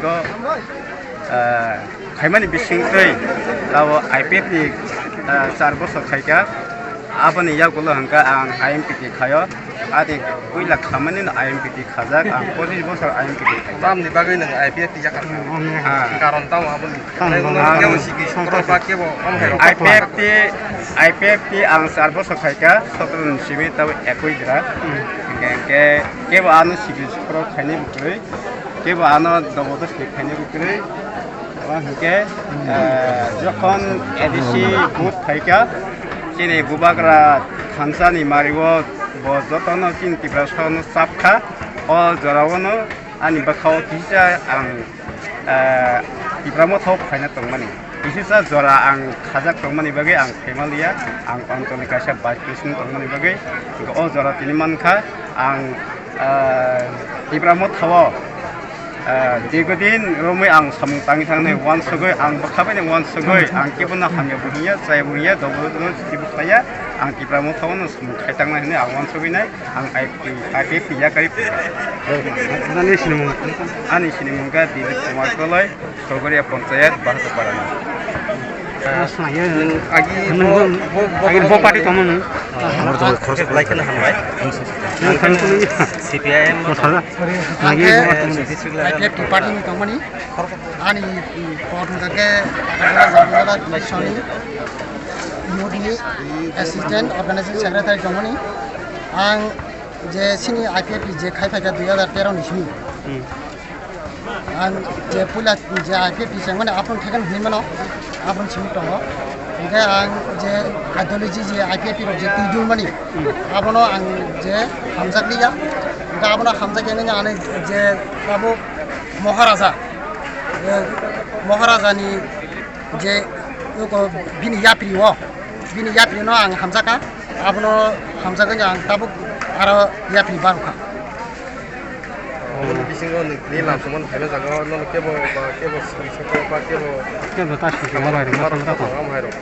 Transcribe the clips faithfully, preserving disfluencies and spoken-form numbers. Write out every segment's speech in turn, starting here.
Go, ah, khaimani bisingtwi abo I P F ni, ah, char bosor khaikha. Aboni yagulo hwnkha ang I M P T khaio. Adi puila khamani no I M P T khajak, ang pochis bosor I M P T khaijak. Tamni bagwi nwng I P F T yakha? Ah. Karon tamo aboni? Tamo Nwng bagwi. Kebo sigi, ah, khorok ba kebo omo khairok? I P F T, I P F T ang char bosor khaikha, sotro ni simi tabo ekui jora. Hmm. Hingke, hingke kebo ano sigi khorok khaini bwtwi, kebo ano dobo dos ni khaini bwtwi. Abo hingke, eh, jokhon A D C vote phaikha, chini bubagra thansani mario bo jotono chini Tiprasano chapkha, o jorao no ani bwkhao kisa ang, eh, Tipra Motha o phaina tongmani. Kisisa jora ang khajak tongmani bagwi ang phaima liya, ang Anchol ni kaisa Vice President tongmani bagwi. Hingke o jora tini mankha ang, eh, Tipra Motha o, eh, dirgodin romwi ang samung tangwi thangnai uansugwi, ang bwkha bai ni uansugwi, ang kebono hamya bo hinya, chaya bo hinya, dobo dobo sidi bo khlaiya, ang Tipra Motha o no samung khai tangnai hinwi ang uansugwi nai. Ang I P F T, I P F T yakarwi phaikha. Nani sinimung? Ani sinimung kha Dilip Kumar Koloi, Sogoria Panchayat, Bahadur Parani. Agi bo, bo, bo, agi bo party tongmani. Amar jabo khoroksa belai kheno hambai. Nang thang tuni. C P I M. Motha. Agi bo party. I P F T party ni tongmani. Ani, mm, kotor hwnkha khe Agartala Jampuijala Division ni youth ni assistant organizing secretary tongmani. Ang je chini I P F T je khai phaikha dui hazar tero ni simi. Hmm. Ang je puila je I P F T chengmani, aphuru thekeno hinwi mano, aphuru simi tongo. Hingkhe ang je ideology je I P F T rok je twijulmani, hmm, abono ang je hamjakliya. Hingkhe abono hamjakya nini ani je tabuk Maharaja, eh, Maharajani je oko bini yapri o, bini yapri no ang hamjakha, abono hamjakgwi ang tabuk aro yapri barokha. Aboni bisingo ni, ni lam samani phaina jaga o nono kebo ba kebo sigi sokro ba kebo. Kebo ta sigi ma bai rok ma tong ta tong. Am hai rok.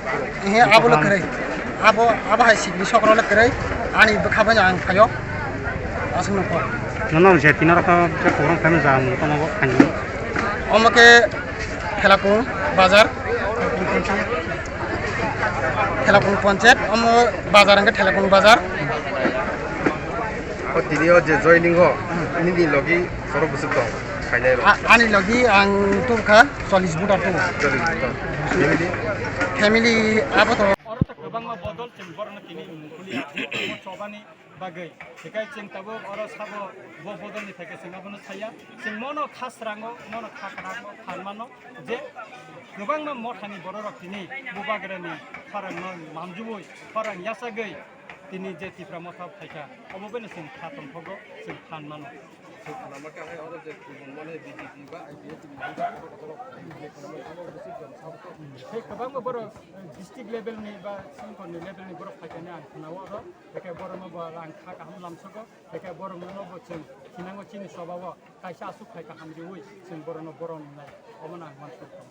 Ehe, abo le kwrwi. Abo, abo hai sikni sokro le kwrwi. Ani bwkha bai ang phaio. Aswk no kok. Nono je tino rok je program khaina jang tamo bo khaini. Omo khe Thelakung bazar. Thelakung ponchayat, omo bazar hwnkhe Thelakung bazar. O tini o je joining o, nini logi soro bwswk tong khainai rok? A-, ani logi ang tubukha chollish voter tubu. Chollish voter. Family? Family abo to. Oro to kwbangma bodol chwng borokno tini mungkuli chobani bagwi. Hikai chwng tabuk oro sabo bo bodolni phaikhe chwng abono saya. Chwng mono kha srango, mono kha kwrango phan mano je kwbangma mothani bororok tini bubagrani khorangno mamjubui, khorang yachagwi tini je Tipra Motha phaikha, obo beno chwng kha tongthogo, chwng phan mano. Chwng khwnama khe hai oro je kubun mane B J P ba I P F T ni kotor kotor je khwnama tamo bwswk jom sabo. Tei kwbangma borok, eh, district level ni ba songkhor ni level ni borok phaikani ang khwnao oro, tei borokno bo ang kha kaham lamsogo, tei borokno bo chwng thinango chini sobao kaisa aswk phaikha hamriui chwng borokno borom nai, omono ang uansukha.